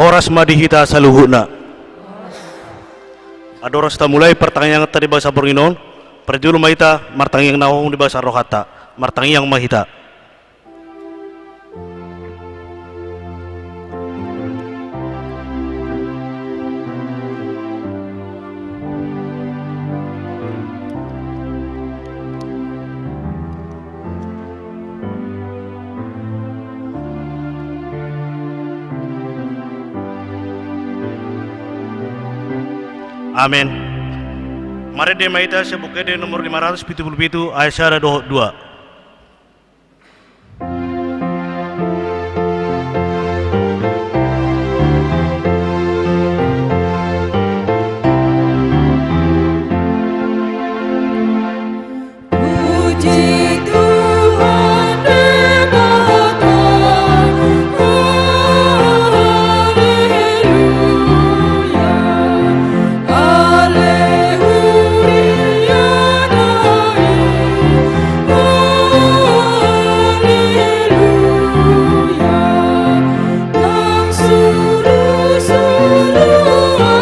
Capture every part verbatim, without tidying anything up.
Horas ma di hita saluhutna. Andorang so tamulai partangianganta di bagasan borngin on, parjolo ma hita martangiang na hohom di bagasan rohanta. Martangiang ma hita. Amen. Marende ma hita sian Buku Ende nomor lima ratus pitu pulu pitu, ayat sada dohot dua. Puji Tuhan Debata. Haleluya. Ale huria dai. Haleluya. Nang suru-suru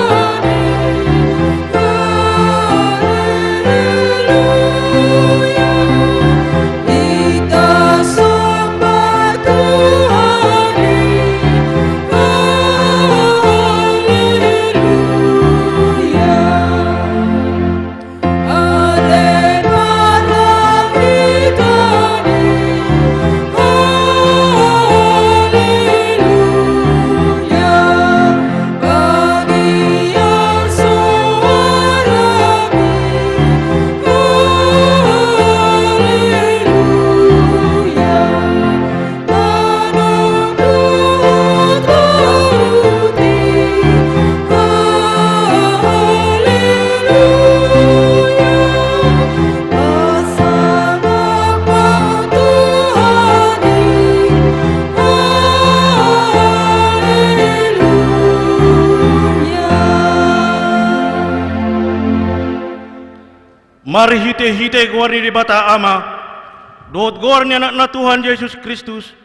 ani. Haleluya. Hita samba Tuhan i. Haleluya. Ale parlangit ani. Haleluya. Bagian soara mi. Haleluya. Marhite-hite goar ni Debata Ama, dohot goar ni Anakna Tuhan Jesus Kristus,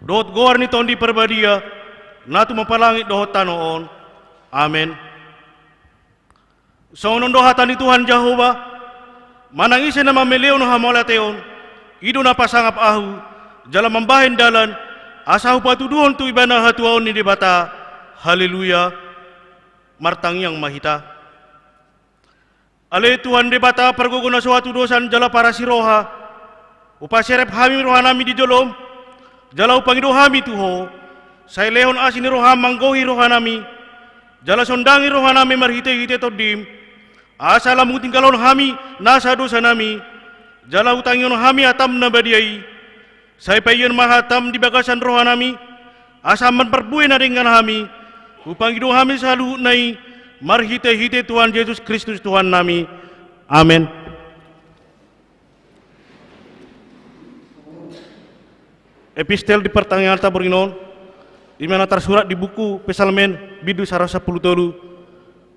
dohot goar ni Tondi Parbadia, na tumompa langit dohot tano on. Amen. Songon on do hata ni Tuhan Jahowa, manang ise na mameleon hamauliateon, i do na pasangap ahu, jala mambahen dalan, asa hupatuduhon tu ibana hatuaon ni Debata. Haleluya. Martangiang ma hita. Ale Tuhan Debata pargogo na so hatudosan jala parasi roha, hupaserep hami rohanami di jolom, jala hupangido hami tu Ho, sai lehon asi ni roham manggohi rohanami, jala sondangi rohanami marhite-hite Tondim, asa lam hutinggalhon hami nasa dosanami, jala hutangihon hami hatam na badia i. Sai paion ma hatam di bagasan rohanami, asa marparbue na denggan hami, hupangido hami saluhutna i, marhite-hite Tuhan Jesus Kristus Tuhannami. Amen. Epistel di partangianganta borngin on, i ma na tarsurat di buku Psalmen bindu saratus sampulu tolu,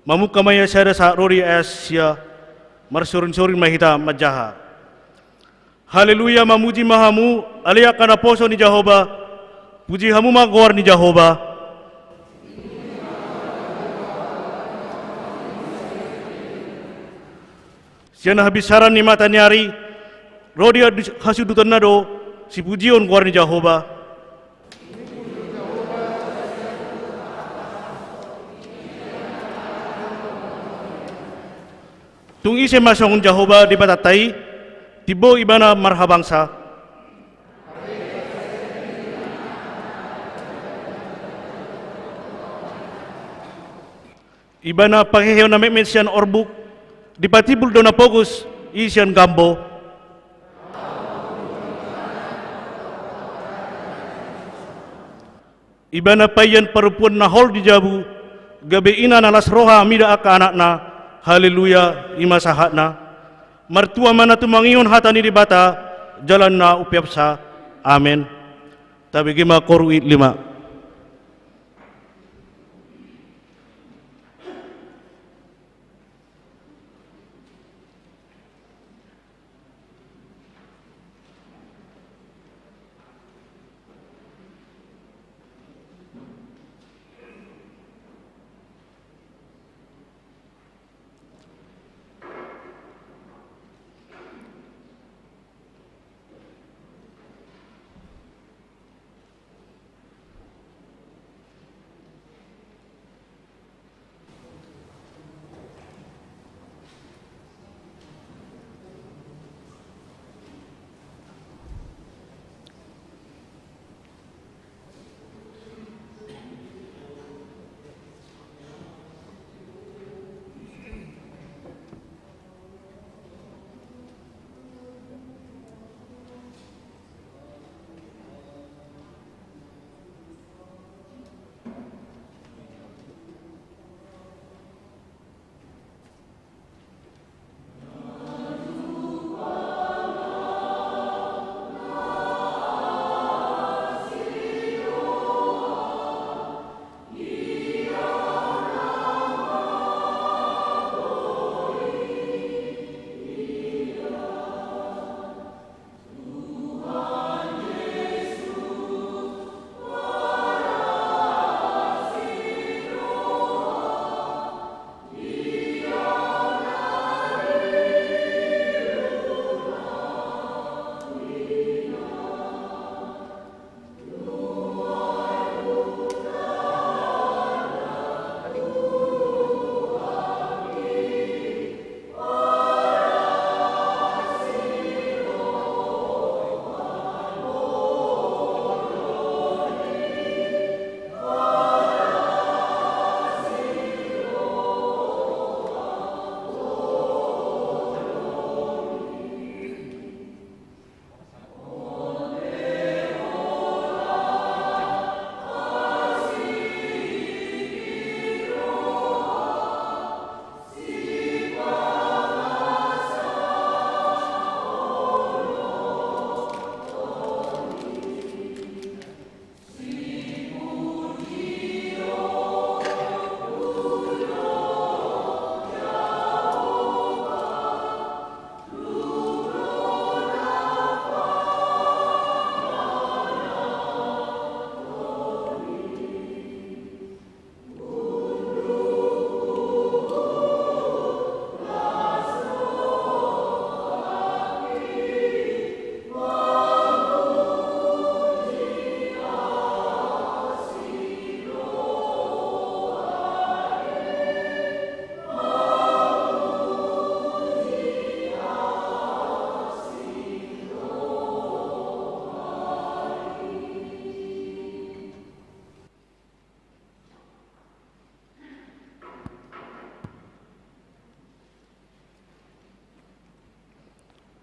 mamungka ma ia sada sahat ro di ayat sia, marsoring-soring ma hita manjaha. Haleluya, mamuji ma hamu, ale angka naposo ni Jahowa, puji hamu ma goar ni Jahowa. Sian habinsaran ni mata ni ari, ro di hasuhutonna do sipujion goar ni Jahowa. Tung ise ma songon Jahowa Debatanta i, timbo Ibana marhabangsa. Ibana pangheheon na metmet sian orbuk, dipatimbul do na pogos i sian gambo. Ibana paian parompuan na hol di jabu, gabe ina na las roha mida angka anakna. Haleluya, i ma sahatna. Martua ma na tumangihon hata ni Debata, jala na umpeopsa. Amen. Tabege ma koru i lima.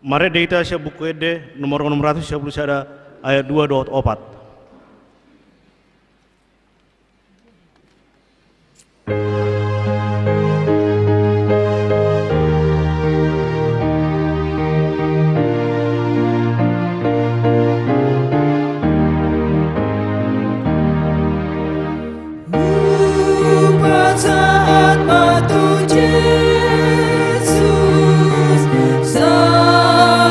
Marende hita sian Buku Ende nomor onom ratus sia pulu sada, ayat dua dohot opat. Hupasahat ma tu Jesus saluhutna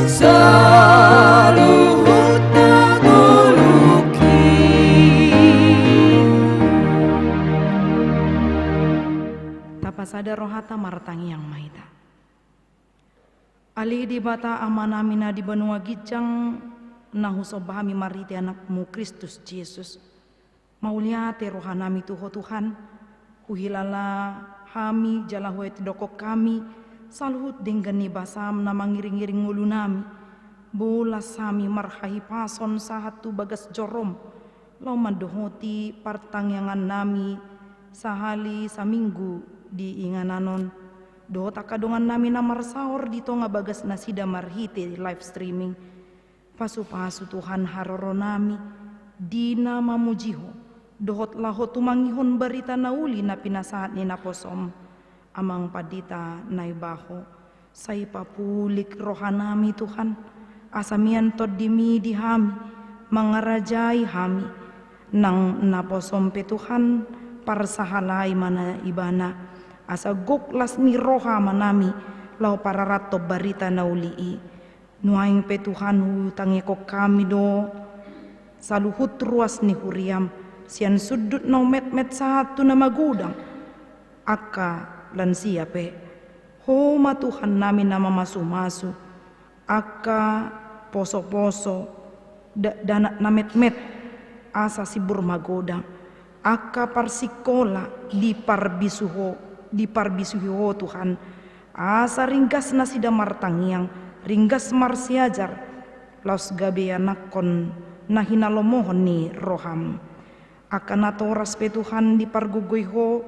Saluhut na toluk i. Tapasada rohanta, martangiang ma hita. Ale Debata Amanami na di banua ginjang, na husomba hami marhite Anakmu Kristus Jesus. Mauliate rohanami tu Ho Tuhan, huhilala hami jala huetdokkon hami saluhut denggan ni basam na mangiringiring ngolunami. Bolas hami marhahipason sahat tu bagas jorom, laho mandohoti partangiangannami sahali saminggu di inganan on, dohot angka dongannami na marsaor di tonga bagas nasida marhite live streaming. Pasupasu Tuhan haroronami, di na mamuji Ho, dohot laho tumangihon barita na uli na pinasahat ni naposom, Amang Pandita Naibaho. Sai papulik rohanami Tuhan, asa mian TondiMi di hami, mangarajai hami, nang naposom pe Tuhan, parsahalai ma na Ibana, asa gok las ni roha ma nami, laho pararathon barita na uli i. Nuaeng pe Tuhan hutangiangkon hami do, saluhut ruas ni huriaM, sian sundut na umetmet sahat tu na magodang, angka lansia pe. Ho ma Tuhannami na mamasumasu, angka posoposo, dakdanak na metmet, asa sibur magodang, angka parsingkola, diparbisuhi Ho, diparbisuhi Ho Tuhan, asa ringgas nasida martangiang, ringgas marsiajar, laos gabe ianakhon na hinalomohon ni rohaM. Angka natoras pe Tuhan dipargogoi Ho,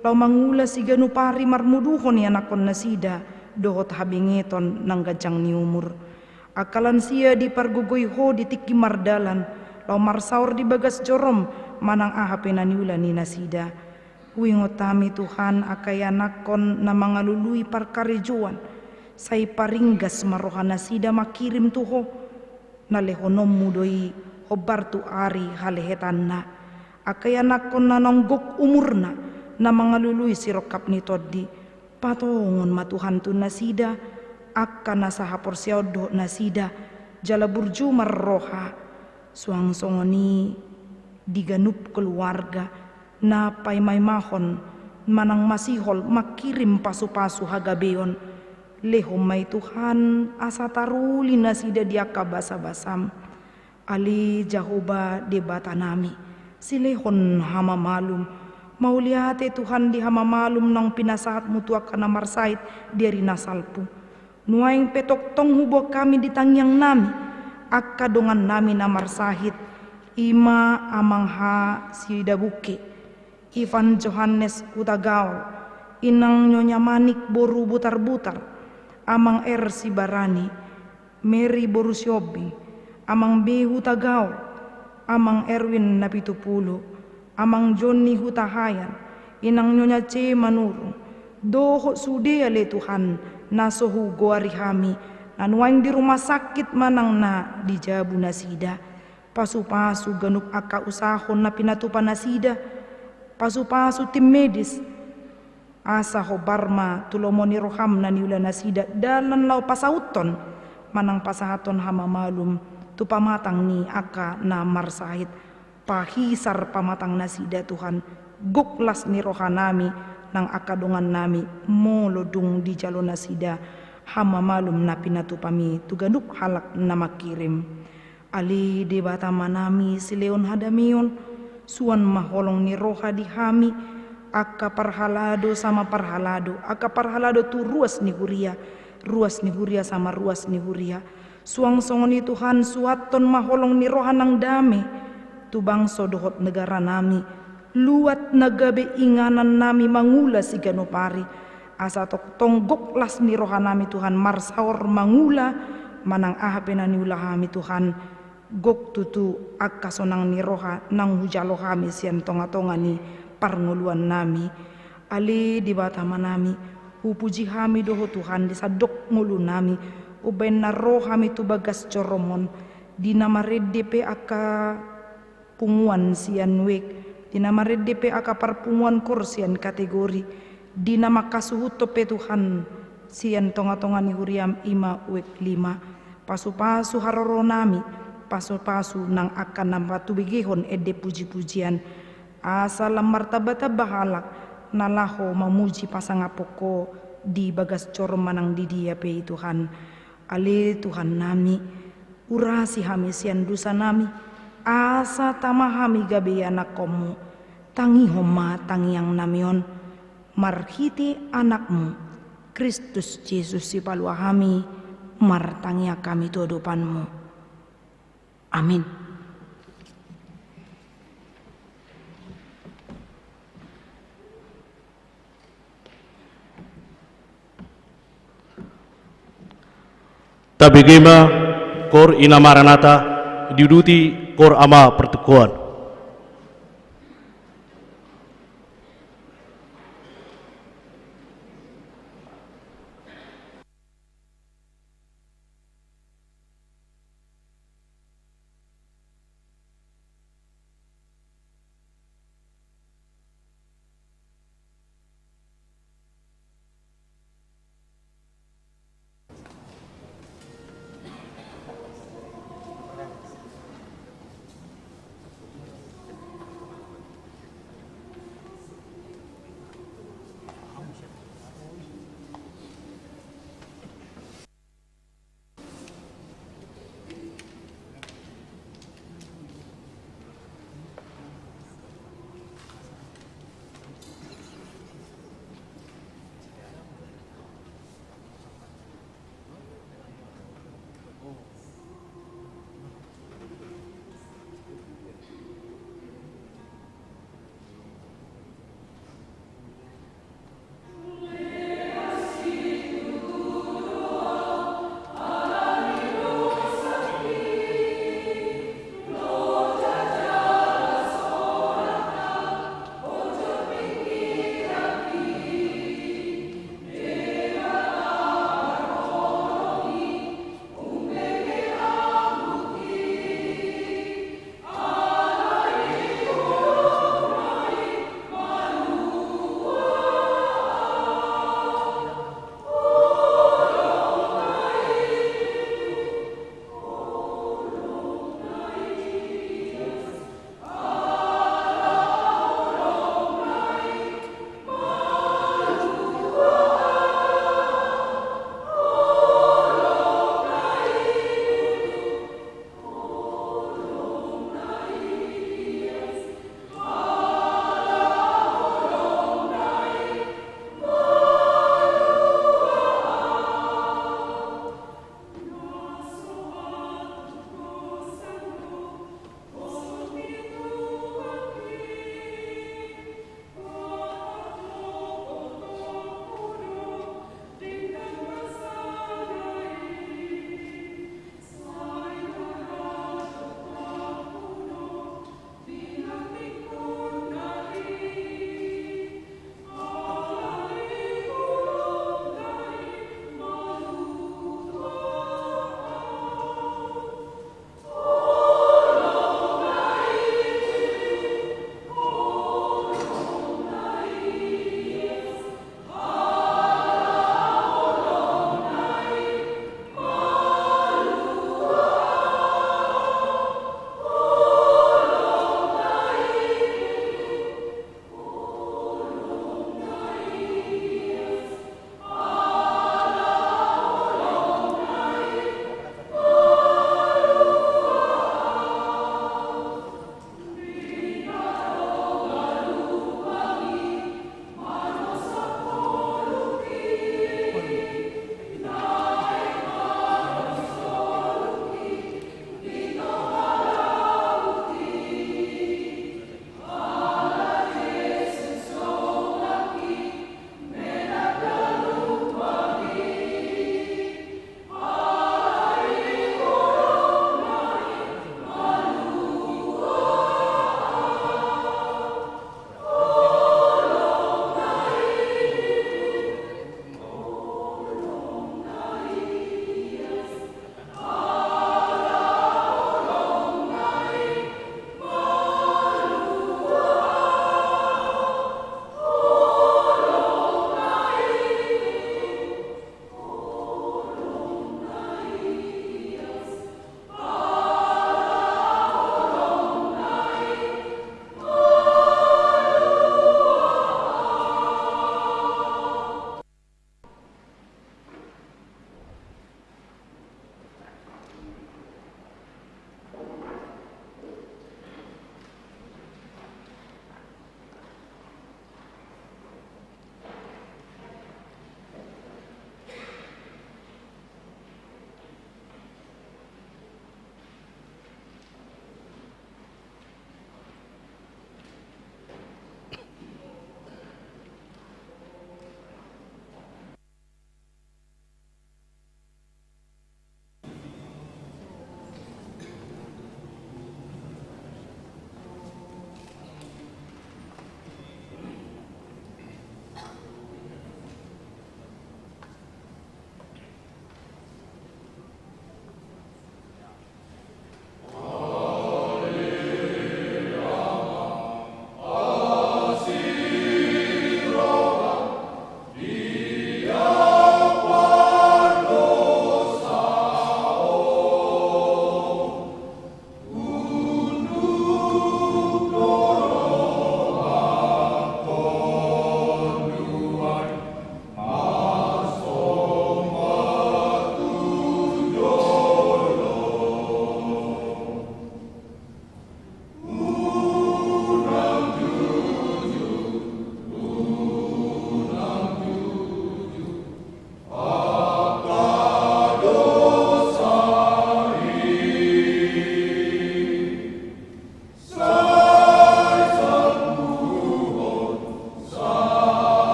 laho mangula siganup ari marmuduhon ianakhon nasida, dohot habengeton nang ganjang ni umur. Angka lansia dipargogoi Ho di tingki mardalan, laho marsaor di bagas jorom, manang aha pe na niula ni nasida. Huingot hami Tuhan angka ianakhon na mangalului parkarejoan, sai paringgas ma roha nasida mangkirim tu Ho, na lehononMu do i hombar tu ari halehetanna. Angka ianakhon na naung gok umurna, na mangalului sirongkap ni tondi, patongon ma Tuhan tu nasida, angka na sahaporseaon dohot nasida, jala burju marroha, suang songon i di ganup keluarga, na paimaimahon, manang masihol mangkirim pasupasu hagabeon, lehon ma i Tuhan, asa taruli nasida di angka basabasaM. Ale Jahowa Debatanami, silehon hamamalum, mauliate Tuhan di hamamalum naung pinasahatMu tu angka na marsahit di ari na salpu. Nuaeng pe tongtong huboan hami di tangiangnami, angka dongannami na marsahit, i ma Amang H. Sidabungke, Ivan Johannes Hutagaol, Inang Nyonya Manik boru Butarbutar, Amang R. Sibarani, Mary boru Sihombing, Amang B. Hutagaol, Amang Erwin Napitupulu, Amang Joni Hutahaean, Inang Nyonya C. Manurung, dohot sude ale Tuhan, na so hugoari hami, na nuaeng di rumah sakit manang na di jabu nasida. Pasupasu ganup angka usahahon na pinatupa nasida, pasupasu tim medis, asa hombar ma tu lomo ni rohaM na niula nasida dalan laho pasauthon, manang pasahathon hamamalum, tu pamatang ni angka na marsahit. Pahisar pamatang nasida Tuhan, gok las ni rohanami, nang angka dongannami, molo dung dijalo nasida, hamamalum na pinatupaMi, tu ganup halak na mangkirim. Ale Debata Amanami silehon hadameon, suan ma holong ni roha di hami, angka parhalado sama parhalado, angka parhalado tu ruas ni huria, ruas ni huria sama ruas ni huria. Suang songon i Tuhan suanhon ma holong ni roha nang dame, tu bangso dohot negaranami, luat na gabe inganannami mangula siganup ari, asa tongtong gok las ni rohanami Tuhan marsaor mangula, manang aha pe na niula hami Tuhan, gok tutu angka sonang ni roha naung hujalo hami sian tongatonga ni parngoluannami. Ale Debata Amanami, hupuji hami do Ho Tuhan di sandok ngolunami, umbahen na ro hami tu bagas joromon, di na marende pe angka punguan sian wijk, di na marende pe angka parpunguan koor sian kategori, di na mangkasuhuthon pe Tuhan sian tongatonga ni huriaM i ma wijk lima. Pasupasu haroronami, pasupasu nang angka na patubegehon ende pujipujian, asa lam martambatamba halak na laho mamuji pasangaphon Ho di bagas joro manang di dia pe i Tuhan. Ale Tuhannami, urasi hami sian dosanami, asa tama hami gabe ianakhonMu. Tangihon ma tangiangnami on, marhite AnakMu, Kristus Jesus Sipalua hami, martangiang hami tu adopanMu. Amin. Tabege ma, koor ina Maranata, diuduti koor ama partingkian.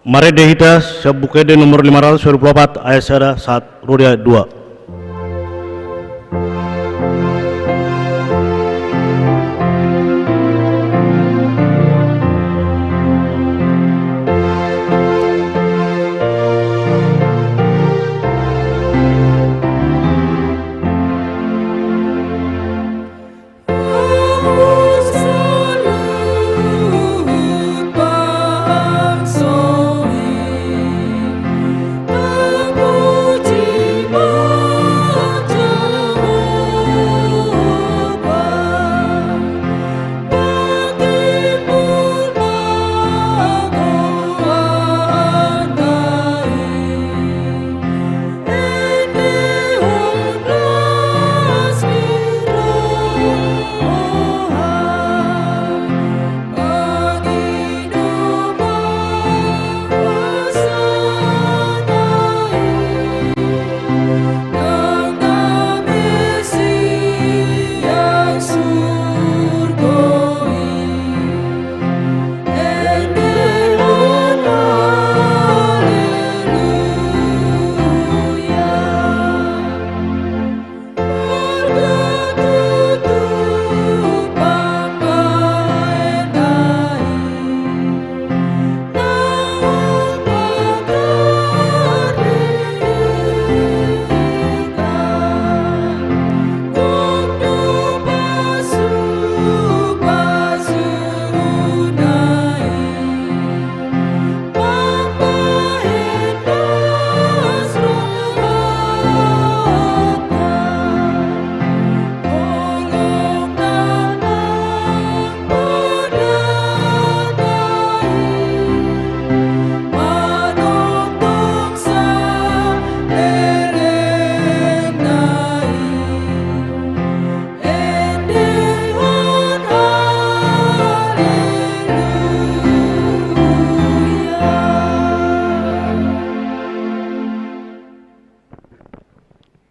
Marende hita sian Buku Ende nomor lima ratus dua puluh empat, ayat sada sahat ro di ayat dua.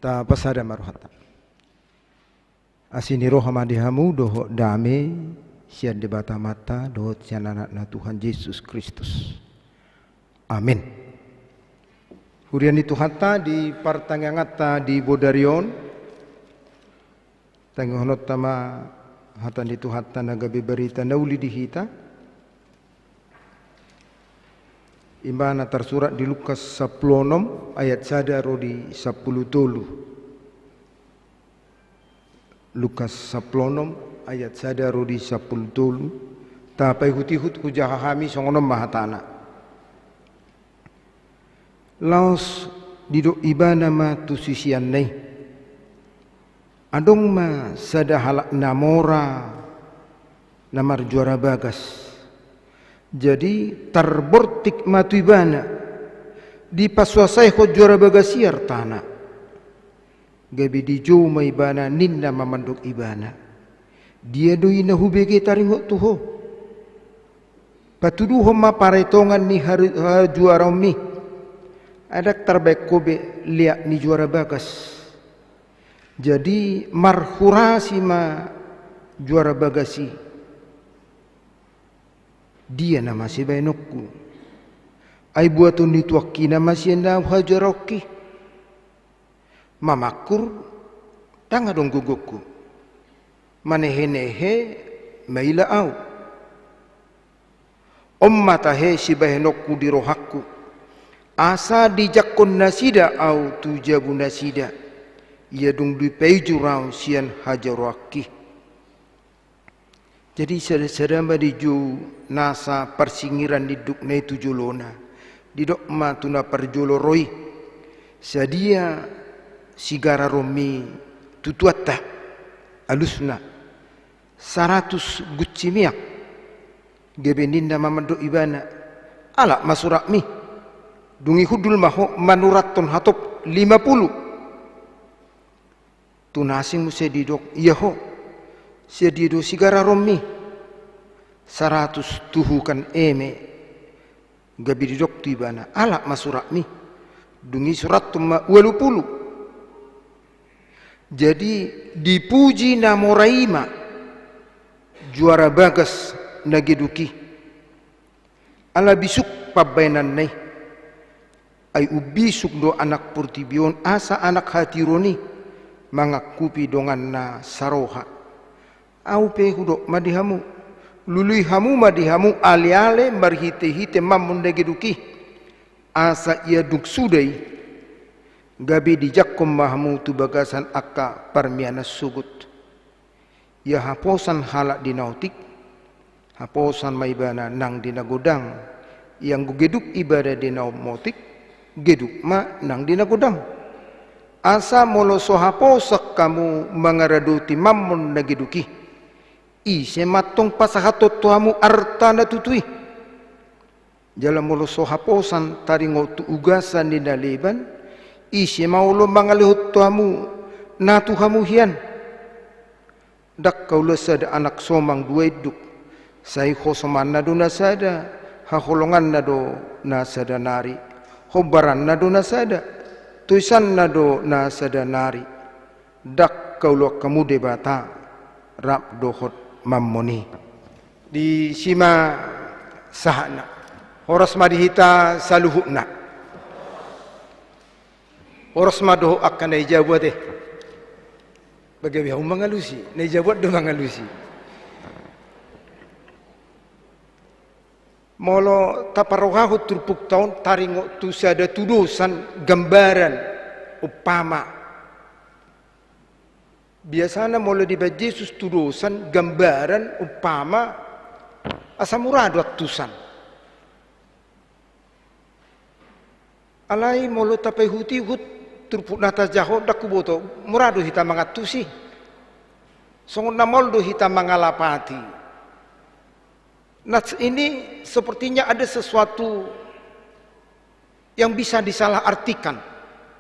Tapasada ma rohanta. Asi ni roha ma di hamu dohot dame sian Debata Amanta dohot sian Anakna Tuhan Jesus Kristus. Amen. Huria ni Tuhanta, di partangianganta di bodari on, tangihononta ma hata ni Tuhanta na gabe barita na uli di hita. I ma na tarsurat di Lukas sampulu onom ayat sada ro di sampulu tolu. Lukas sampulu onom ayat sada ro di sampulu tolu. Tapaihutihut hujaha hami, songon on ma hatana. Laos didok ibana ma tu siseanna i: Adong ma sada halak na mora na marjuara bagas. Jadi tarbortik ma tu ibana, dipasuasaihon juara bagas i artana. Gabe dijou ma ibana, ninna ma mandok ibana: Dia do i na hubege taringot tu ho? Patuduhon ma paretongan ni har-, hajuaraonmi. Ai ndang tarbaen ho be leak ni juara bagas. Jadi marhurasi ma juara bagas i. Dia nama sibaenonku? Ai buaton ni tuangki nama sian na hajuaraonki. Mamangkur, ndang adong gogongku. Manehenehe, maila au. On ma tahe sibahenonku di rohangku, asa dijangkon nasida au tu jabu nasida, ia dung dipaijur au sian hajuaraonki. Jadi sada-sada ma dijou nasa parsingiran ni indukna i tu jolona. Didok ma tu na parjolo ro i: Sadia sigararonmi tu tuanta? Alusna: Saratus gunci miak. Gabe ninna ma mandok ibana: Alap ma suratmi. Dung i hundul ma ho manurathon hatop lima pulu. Tu na asing muse didok: Ia ho, sadia do sigararonmi? Saratus tuhukan eme. Gabe didok tu ibana: Alap ma suratmi. Dung i surathon ma ualu pulu. Jadi dipuji na mora i ma juara bagas na geduk i. Ala bisuk pambahenanna i. Ai umbisuk do anak portibi on asa anak hatiuron i mangangkupi donganna saroha. Au pe hudok ma di hamu, lului hamu ma di hamu aleale marhitehite mammon na geduk i, asa ia dung suda i gabe dijangkon ma hamu tu bagasan angka parmianan sogot. Ia haposan halak di na otik, haposan ma ibana nang di na godang. Ia anggo geduk ibana di na otik, geduk ma nang di na godang. Asa molo so haposan hamu mangaradoti mammon na geduk i, ise ma antong pasahathon tu hamu arta na tutu i? Jala molo so haposan taringot tu ugasan ni na leban, ise ma olo mangalehon tu hamu na tu hamu hian? Ndang kaula sada anak somang dua induk, sai hosomanna do na sada, haholonganna do na sada nari, hombaranna do na sada, toisanna do na sada nari. Ndang kaula hamu Debata rap dohot mammon i. Disi ma sahatna. Horas ma di hita saluhutna. Horas ma dohot angka na i jabu ate. Bagabe hamu mangalusi, na i jabu do mangalusi. Molo taparrohahon turpukta on taringot tu sada tudosan, gambaran, umpama. Biasana molo dibaen Jesus tudosan, gambaran, umpama, asa mura do antusan. Alai molo tapaihutihut turpuk na tajaha on, ndang huboto mura do hita mangantusi. Songon na maol do hita mangalapati. Nats ini sepertinya ada sesuatu yang bisa disalahartikan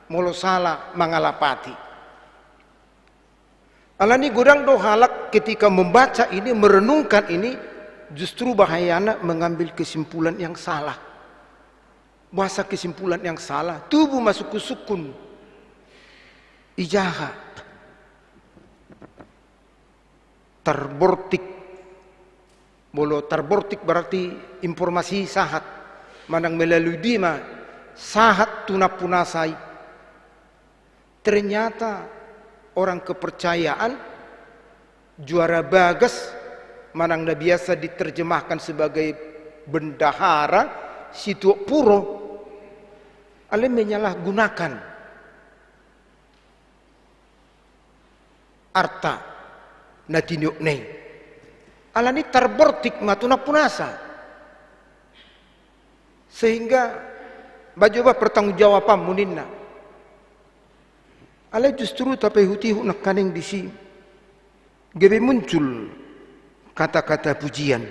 molo sala mangalapati. Alani godang do halak ketika membaca ini, merenungkan ini, justru bahayana mengambil kesimpulan yang salah. Boasa kesimpulan yang salah? Tubu ma sungkunsungkun. Ijaha? Tarbortik. Molo tarbortik berarti informasi sahat. Manang melalui dia ma sahat tu nampunasa i. Ternyata orang kepercayaan, juara bagas, manang na biasa diterjemahkan sebagai bendahara, situak puro, alai menyalahgunakan arta na tiniokna i. Alani tarbortik ma tu nampunasa. Sehingga baen jo ba pertanggungjawabanmu ninna. Alai justru tapaihutihut nangkaning disi gabe muncul kata-kata pujian.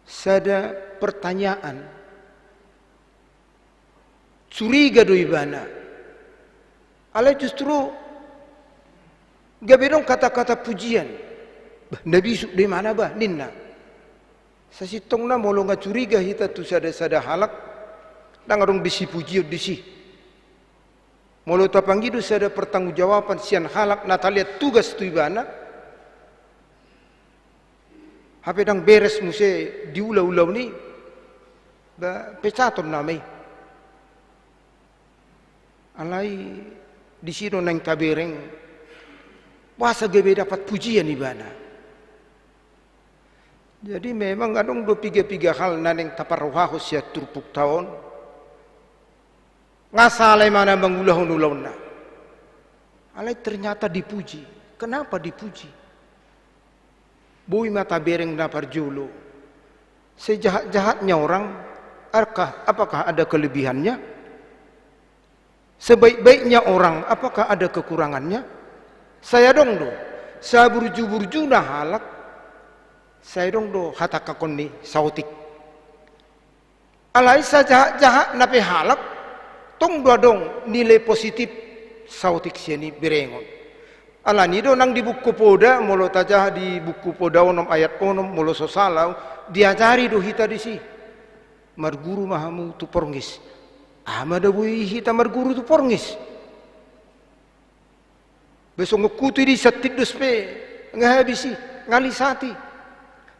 Sada pertanyaan. Curiga do ibana. Alai justru gabe adong kata-kata pujian. Bah, na bisuk do imana bah, ninna. Sasintongna molo nga curiga hita tu sada-sada halak, ndang adong disi pujion disi. Molo tapangido sada pertanggungjawaban sian halak na talean tugas tu ibana, hape ndang beres muse di ulaon i, ba, pecaton nama i. Alai disi do naeng tabereng, boasa gabe dapat pujian ibana. Jadi memang adong do piga-piga hal na naeng taparrohahon sian turpukta on. Nga sala imana mangulahon ulaonna. Alai ternyata dipuji. Kenapa dipuji? Boi ma tabereng na parjolo. Sejahat-jahatnya orang, apakah, apakah ada kelebihannya? Sebaik-baiknya orang, apakah ada kekurangannya? Sai adong do, saburju-burjuna halak, sai adong do hatangkangkon ni saotik. Alai sajahat-jahat na pe halak, tong do adong nilai positif saotik sian i berengon. Alani do nang di buku Poda, molo tajaha di buku Poda onom ayat onom, molo so sala, diajari do hita disi. Marguru ma hamu tu porngis. Aha ma da boi hita marguru tu porngis? Be songon kutu i di santindos pe, nga habis i, nga lisat i.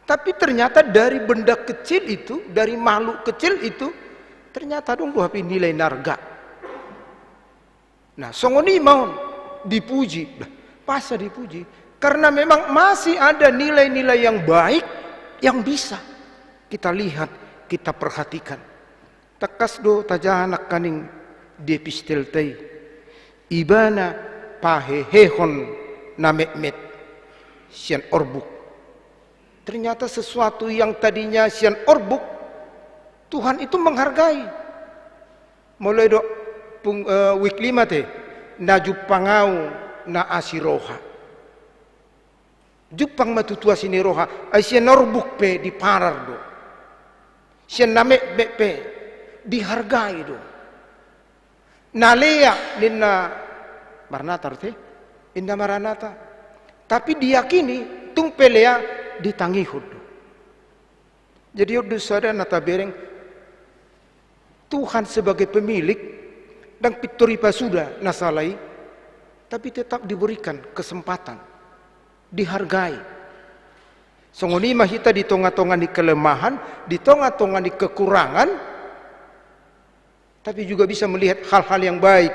Tapi ternyata dari benda kecil itu, dari makhluk kecil itu, ternyata adong do hape nilai na arga. Nah, songon i ma on dipuji. Bah, masa dipuji? Karena memang masih ada nilai-nilai yang baik yang bisa kita lihat, kita perhatikan. Tangkas do tajaha nangkaning di epistelta i. Ibana pahehehon na metmet sian orbuk. Ternyata sesuatu yang tadinya sian orbuk, Tuhan itu menghargai. Molo didok pung, eh, Wycliffe ma te, na jumpang au na asi roha. Jumpang ma tutu asi ni roha, ai sian orbuk pe diparar do. Sian na metmet pe dihargai do. Na lea ninna Maranatha do te, ninna Maranatha. Tapi diakini, tung pe lea ditangihon do. Jadi on do sada na tabereng, Tuhan sebagai pemilik, ndang pintor dipasuda na sala i, tapi tetap diberikan kesempatan, dihargai. Songon i ma hita di tonga-tonga ni kelemahan, di tonga-tonga ni kekurangan, tapi juga bisa melihat hal-hal yang baik.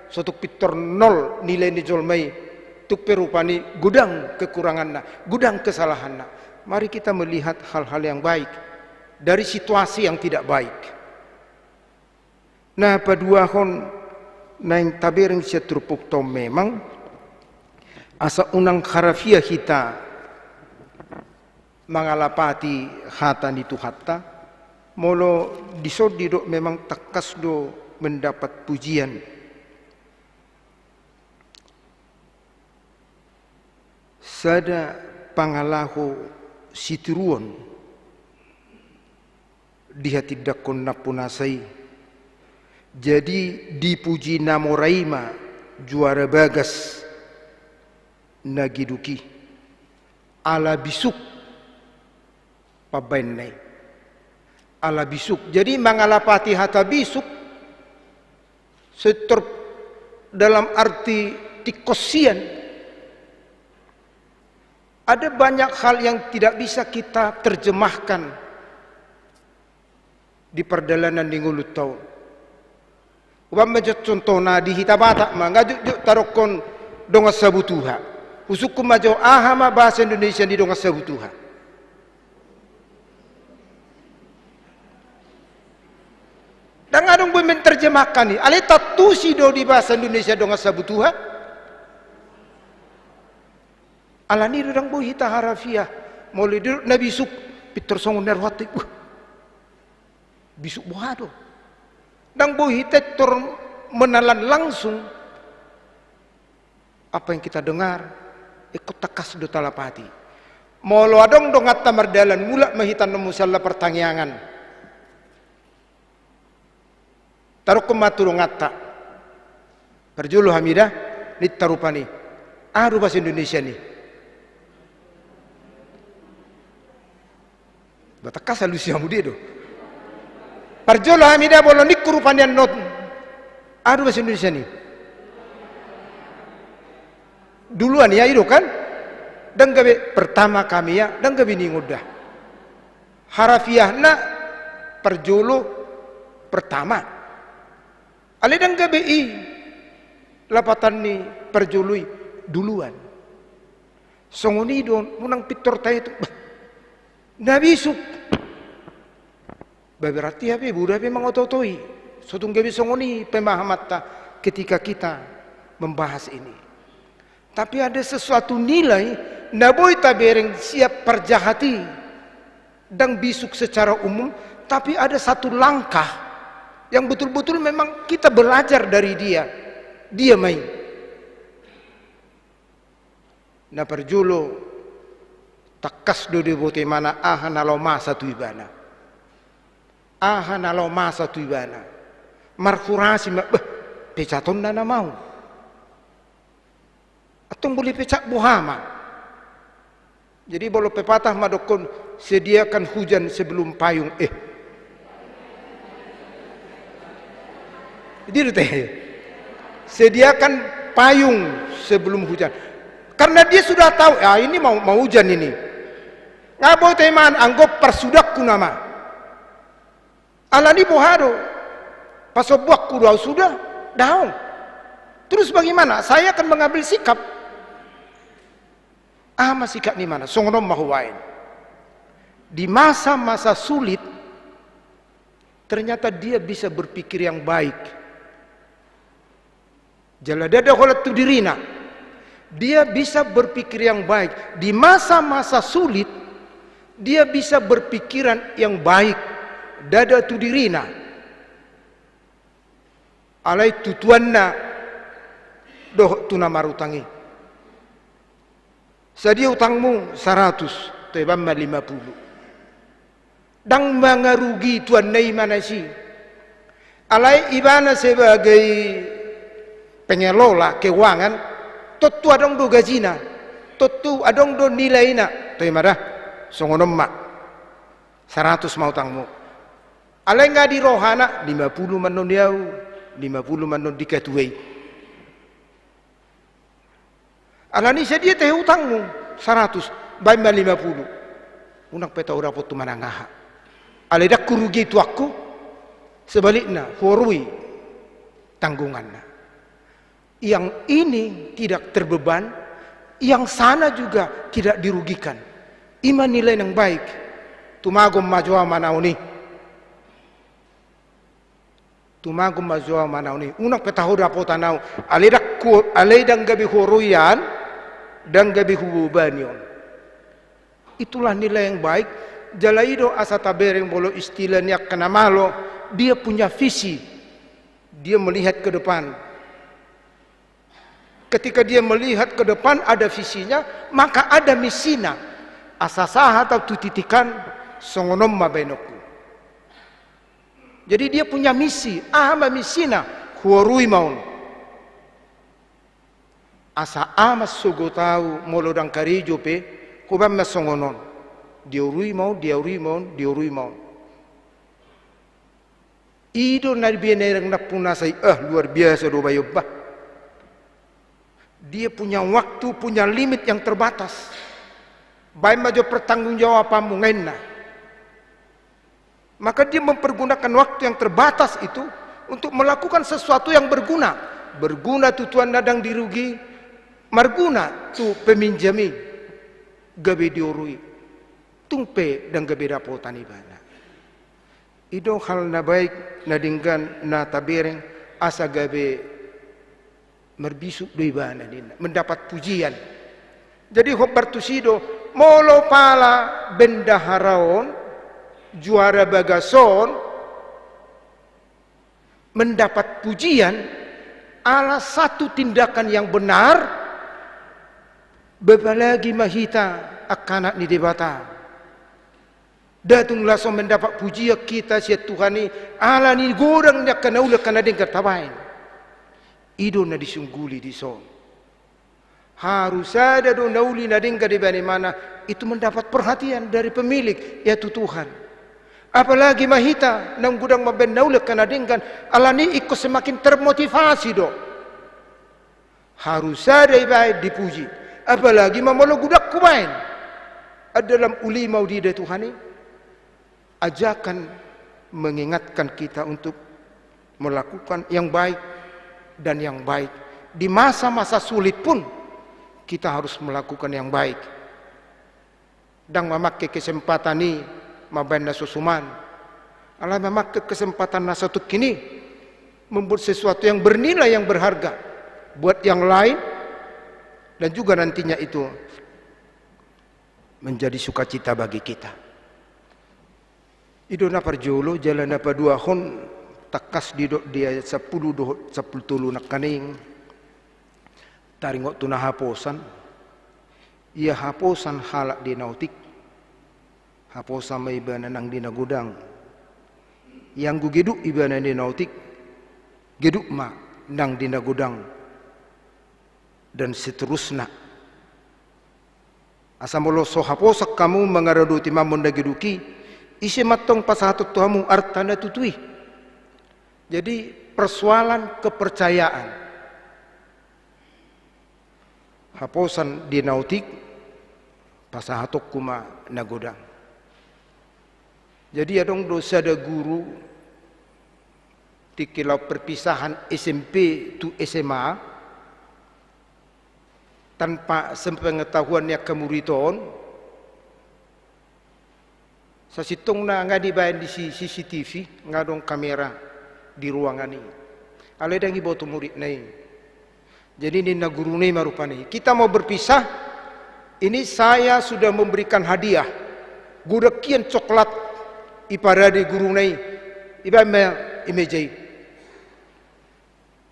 So tung pintor nol nilai ni jolma i, tung pe rupani godang kekuranganna, godang kesalahanna. Mari kita melihat hal-hal yang baik dari situasi yang tidak baik. Na paduahon naeng tabereng sian turpukta on memang, asa unang harafiah hita mangalapati hata ni Tuhanta, molo dison didok memang tangkas do mendapat pujian. Sada pangalaho sitiruon dihatindangkon nampunasa i. Jadi dipuji na mora i ma juara bagas na giduk i. Ala bisuk pambahenna i. Ala bisuk. Jadi mangalapati hata bisuk, setor dalam arti tingkos sian. Ada banyak hal yang tidak bisa kita terjemahkan di pardalanan ni ngolunta on. Umpama jo contohna di hita Batak ma, nga jotjot tadokkon dongan sabutuha. Husungkun ma jo, aha ma bahasa Indonesia ni dongan sabutuha? Ndang adong boi menerjemahkan i, alai tantusi do di bahasa Indonesia dongan sabutuha. Alani do ndang boi hita harafiah, molo didok na bisuk, pintor songon na rohanta i, wah, bisuk boha do. Ndang boi hita pintor menelan langsung apa yang kita dengar, ingkon tangkas do talapati. Molo adong donganta mardalan, mulak ma hita annon muse ala partangiangan. Tadokkon ma tu donganta. Parjolo hami da, ninta rupani. Aha do bahasa Indonesia ni? Ba tangkas alusi hamu dia do. Parjolo hami da, molo ningku rupani annon. Aha do bahasa Indonesia ni? Duluan ya, i do kan? Ndang gabe pertama kami ya, ndang gabe ningon da. Harafiahna parjolo pertama. Alai ndang gabe i lapatan ni parjolo i duluan. Songon i do, unang pintor taeto. Bah, na bisuk. Bah, berarti hape bodo hape mangoto-otoi. So tung gabe songon i pemahamanta ketika kita membahas ini. Tapi ada sesuatu nilai na boi tabereng sian parjahat i. Ndang bisuk secara umum, tapi ada satu langkah yang betul-betul memang kita belajar dari dia. Dia ma i. Na parjolo, tangkas do diboto ibana aha na laho masa tu ibana. Aha na laho masa tu ibana. Marhurasi ma, bah, pecatonna nama on. Antong molo dipecat boha ma. Jadi molo pepatah ma dokkon, sediakan hujan sebelum payung. Eh. Jadi do te. Sediakan payung sebelum hujan. Karena dia sudah tahu, ah, ini mau, mau hujan ini. Nga boi taimana, anggo parsudangku nama. Alani boha do? Pasombuanku do au suda? Daong. Terus bagaimana? Saya akan mengambil sikap. Aha ma sikap ni ibana? Songon on ma hubaen. Di masa-masa sulit, ternyata dia bisa berpikir yang baik. Jala ndada holan tu dirina. Dia bisa berpikir yang baik. Di masa-masa sulit, dia bisa berpikiran yang baik. Ndada tu dirina. Alai tu tuanna dohot tu na marutang i. Sadia utangmu? Saratus. Toe, baen ma lima pulu. Ndang mangarugi tuanna i manang ise. Alai ibana sebagai pengelola keuangan, tontu adong do gajina, tontu adong do nilaina. Toe ma da, songon on ma. Saratus ma utangmu. Alai nga di rohana, lima pulu ma annon di au, lima pulu ma annon di ketua i. Alani sadia tahe utangmu? Saratus, baen ma lima pulu. Unang pe tahu dapot tu manang aha. Alai ndang hurugi tuanku, sebalikna, huorui tanggunganna. Yang ini tidak terbeban, yang sana juga tidak dirugikan. I ma nilai na baik. Tumagon ma jo au manaon i. Tumagon ma jo au manaon i. Unang pe tahu dapotan au. Alai ndang ku-, alai ndang gabe huorui an, ndang gabe hubebani on. Itulah nilai yang baik. Jala i do asa tabereng molo istilah ni angka na malo, dia punya visi. Dia melihat ke depan. Ketika dia melihat ke depan, ada visinya, maka ada misina. Asa sahat au tu titik an, songon on ma baenonku. Jadi dia punya misi, aha ma misina? Huorui ma on. Asa aha ma sogot au molo ndang karejo pe, hubaen ma songon on. Diorui ma on, diorui ma on, diorui ma on. I do na binaen nampuna sai, ah, luar biasa do bayo bah. Dia punya waktu, punya limit yang terbatas. Baen ma jo pertanggungjawabanmu, nga inna. Maka dia mempergunakan waktu yang terbatas itu untuk melakukan sesuatu yang berguna. Berguna tu tuanna, ndang dirugi, marguna tu peminjam i, gabe diorui. Tung pe ndang gabe dapotan ibana. I do hal na baik na denggan na tabereng, asa gabe marbisuk do ibana ninna, mendapat pujian. Jadi hombar tusi do, molo pala bendahara on, juara bagas on, mendapat pujian ala satu tindakan yang benar, apalagi ma hita angka anak ni Debata. Ndang tung langsung mendapat pujian hita sian Tuhan i, ala ni godang ni angka na uli, angka na denggan tabaen. I do na disungguli dison. Harus ada do na uli na denggan dibaen ibana, itu mendapat perhatian dari pemilik, yaitu Tuhan. Apalagi ma hita naung godang mambaen na uli, angka na denggan, alani ingkon semakin termotivasi do. Harus ada dibaen, dipuji. Apalagi ma molo godang hubaen. Dalam uli ma huida Tuhan i. Ajakan mengingatkan kita untuk melakukan yang baik dan yang baik. Di masa-masa sulit pun kita harus melakukan yang baik. Ndang mamangke kesempatan i mambaen na so suman. Alai mamangke kesempatan na so tungkin i membuat sesuatu yang bernilai, yang berharga buat yang lain, dan juga nantinya itu menjadi sukacita bagi kita. I do na parjolo. Jala na paduahon, tangkas didok di ayat sampulu dohot sampulu tolu nangkaning, taringot tu na haposan. Ia haposan halak di na otik, haposan ma ibana nang di na godang. Ia anggo geduk ibana di na otik, geduk ma nang di na godang. Dan seterusna. Asa molo so haposan hamu mangaradoti mambon na geduk i, ise ma antong pasahaton tu hamu arta na tutu i? Jadi, persoalan kepercayaan. Haposan di na otik, Pasahatonku ma na godang. Jadi adong do sada guru tingki laho perpisahan S M P tu S M A, tanpa sepengetahuan ni angka murid on, sasintongna nga dibaen di si-, C C T V, nga adong kamera di ruangan i. Alai ndang diboto muridna i. Jadi ninna guruna i ma rupani, "Kita mau berpisah, ini saya sudah memberikan hadiah." Godang hian coklat i parade guruna i, ibaen ma i meja i.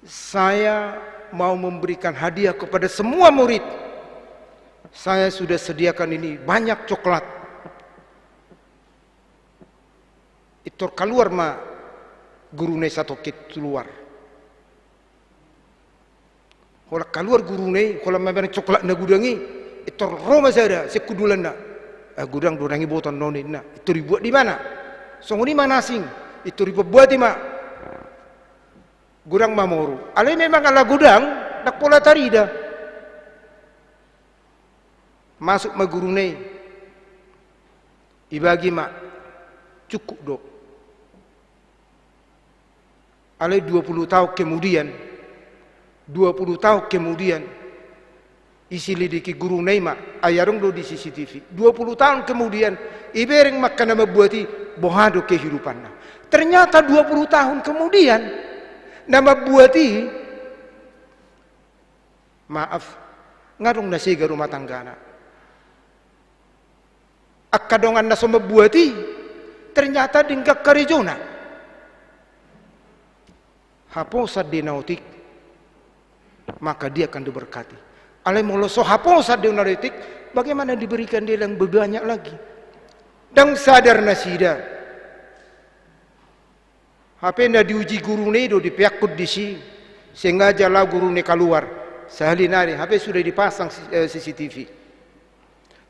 "Saya mau memberikan hadiah kepada semua murid. Saya sudah sediakan ini banyak coklat." Pintor kaluar ma guruna i satongkin tu luar. Holan kaluar guruna i, holan mambaen coklat na godang i, pintor ro ma sada sian hundulanna. "Ah, godang do, ndang diboto annon," ninna. "Pintor dibuat di mana?" "Songon i ma na asing." Pintor dibuatbuati ma. Godang ma moru. Alai memang ala godang, ndang pola tarida. Masuk ma guruna i. Ibagi ma. Cukup do. Alai dua puluh tahun kemudian, dua puluh tahun kemudian, diselidiki guruna i ma, ai adong do di C C T V. Dua puluh tahun kemudian, dibereng ma angka na mambuat i, boha do kehidupanna. Ternyata dua puluh tahun kemudian, na mambuat i, maaf, nga adong na sega rumah tanggana. Angka dongan na so mambuat i, ternyata denggan karejona. Haposan di na otik, maka dia akan diberkati. Alai molo so haposan di na otik, bagaimana diberikan dia yang lebih banyak lagi? Ndang sadar nasida. Hape na diuji guruna i do, dipeakkon disi, sengaja laho guruna i kaluar, sahali nari, hape sudah dipasang si-, eh, C C T V.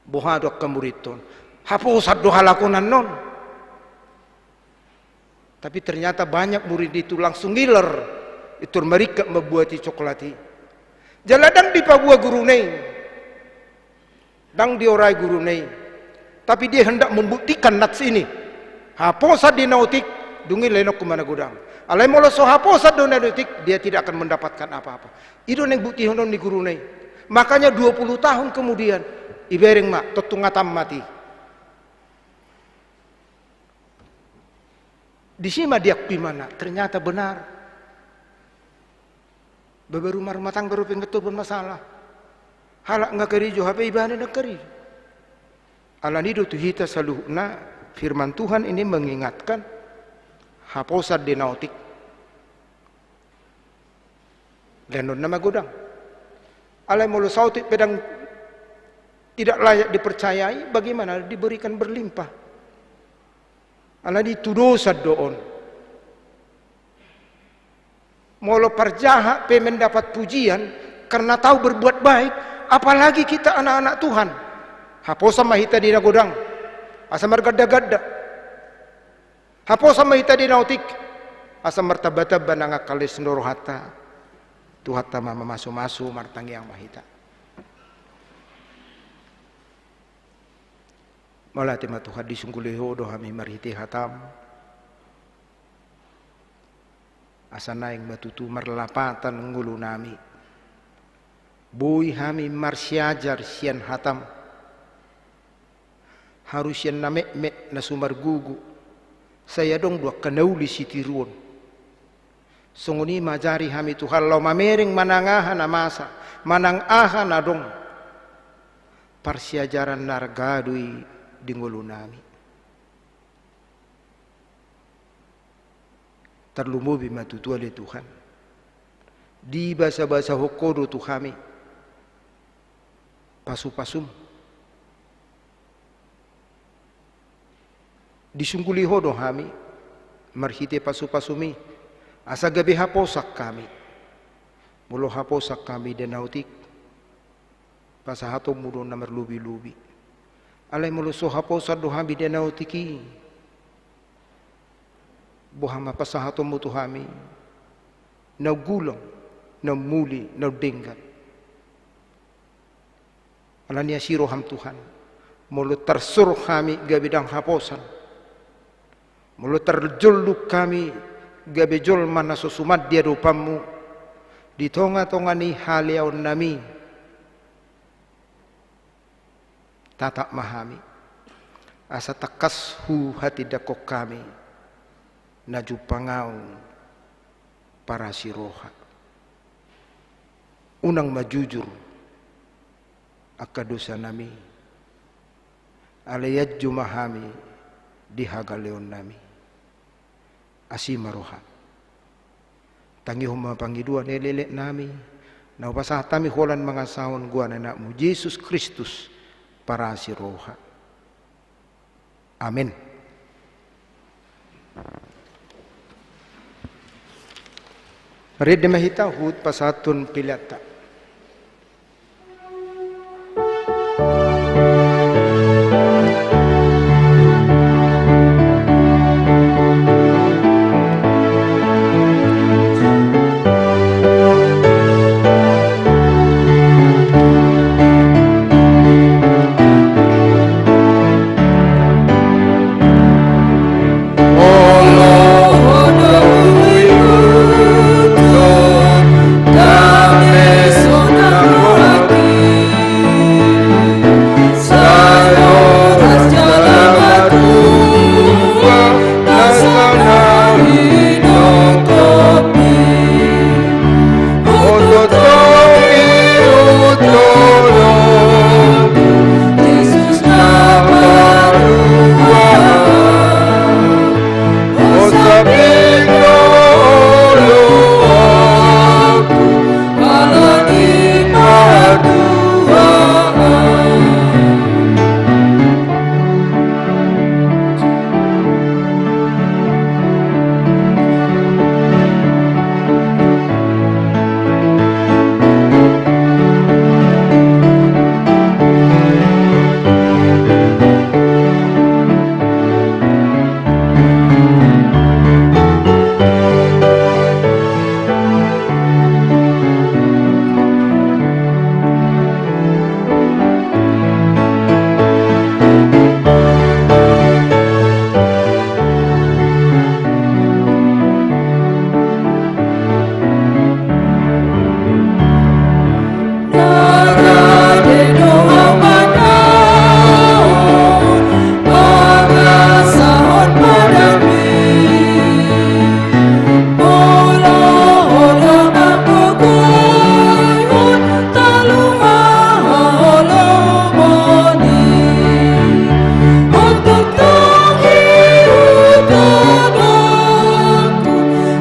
Boha do angka murid on? Haposan do halak on annon. Tapi ternyata banyak murid itu langsung ngiler, pintor maringkat mambuat i coklat i. Jala ndang dipaboa guruna i. Ndang diorai guruna i. Tapi dia hendak membuktikan nats ini. Haposan di na otik, dung i lehonon ma na godang. Alai molo so haposan do na otik, dia tidak akan mendapatkan apa-apa. I do naeng buktihonon ni guruna i. Makanya dua puluh tahun kemudian, dibereng ma, tontu nga tamat i. Disi ma diakui ma na, ternyata benar. Baru marumah tangga dope nga tolhas masalah. Halak nga karejo, hape ibana ndang karejo. Alani do tu hita saluhutna, firman Tuhan ini mengingatkan, haposan di na otik, lehonon ma na godang. Alai molo saotik pe ndang tidak layak dipercayai, bagaimana diberikan berlimpah? Alani tudosan do on. Molo parjahat pe mendapat pujian karena tahu berbuat baik, apalagi kita anak-anak Tuhan. Haposan ma hita di na godang, asa marganda-ganda. Haposan ma hita di na otik, asa martamba-tamba nang angka les ni rohanta. Tuhanta ma mamasu-masu, martangiang ma hita. Mauliate ma Tuhan, disungguli Ho do hami marhite hataM. Asa naeng ma tutu marlapatan ngolunami. Boi hami marsiajar sian hataM. Haru sian na metmet na sumargugu, sai adong do angka na uli sitiruon. Songon i ma ajari hami Tuhan laho mamereng manang aha na masa, manang aha na adong. Parsiajaran na arga do i di ngolunami. Tarlumobi ma tutu ale Tuhan, dibasabasahon Ho do tu hami pasu-pasuM. Disungguli Ho do hami marhite pasu-pasuMi, asa gabe haposan hami. Molo haposan hami di na otik, pasahatonMu do na marlobi-lobi. Alai molo so haposan do hami di na otik i, boha ma pasahatonMu tu hami? Na umgulang, na umuli, na umdenggan. Alani asi rohaM Tuhan, Molo tarsur hami gabe ndang haposan, molo tarjolluk hami gabe jolma na so suman di adopanmu, di tongatonga ni haleaonnami, tatap ma hami, asa tangkas huhatindangkon hami na jumpang ahu parasi roha. Unang ma jujur angka dosanami, alai anju ma hami di hagaleonnami. Asi ma roham. Tangihon ma pangidoan ni elekeleknami, na hupasahat hami holan mangasahon goar ni Anakmu Jesus Kristus, parasi roha. Amen. Marende ma hita huhut pasahathon peleanta.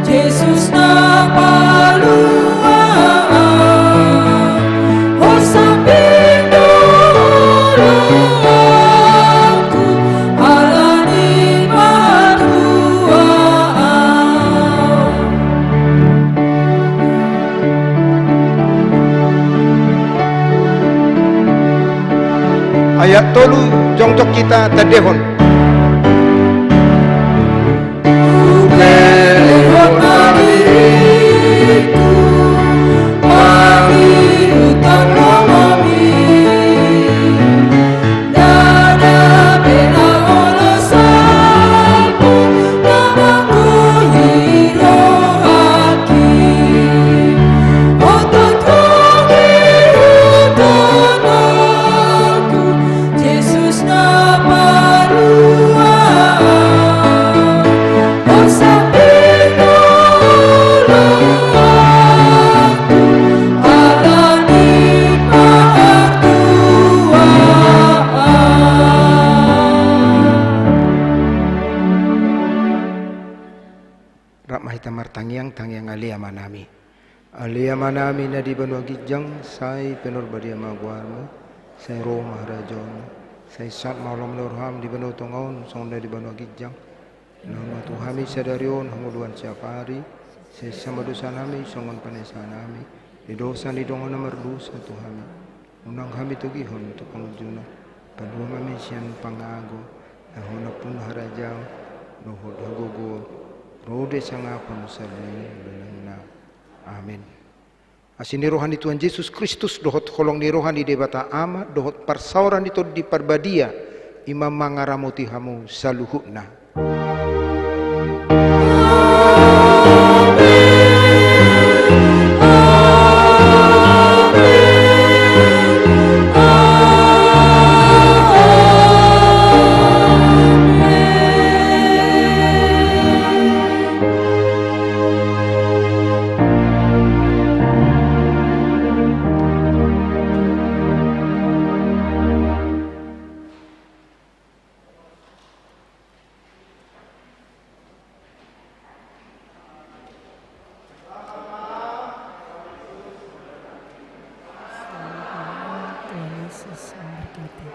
Jesus na palua au, hosa pindo oloanku ala ni patua au. Ayat tolu, jongjong hita tandehon. Jesus na palua au, hosa pindo oloanku ala ni patua au. Rap ma hita martangiang, tangiang Ale Amanami. Ale Amanami na di banua ginjang, sai pinarbadia ma goarmu, sai ro ma harajaonmu, sai saut ma holong ni roham di banua tonga on, songon na di banua ginjang. Lehon ma tu hami sadari on hangoluan siapari, sai sesa ma dosanami, songon panesanami di dosa ni dongan na mardosa tu hami. Unang hami togihon tu pangunjunan, palua ma hami sian pangago, ai Ho nampuna harajaon dohot hagogoon, ro do hasangapon saleleng ni lelengna. Amen. Asi ni roha ni Tuhan Jesus Kristus, dohot holong ni roha ni Debata Ama, dohot parsaoran ni Tondi Parbadia, i ma mangaramoti hamu saluhutna. Tuhan Yesus memberkati.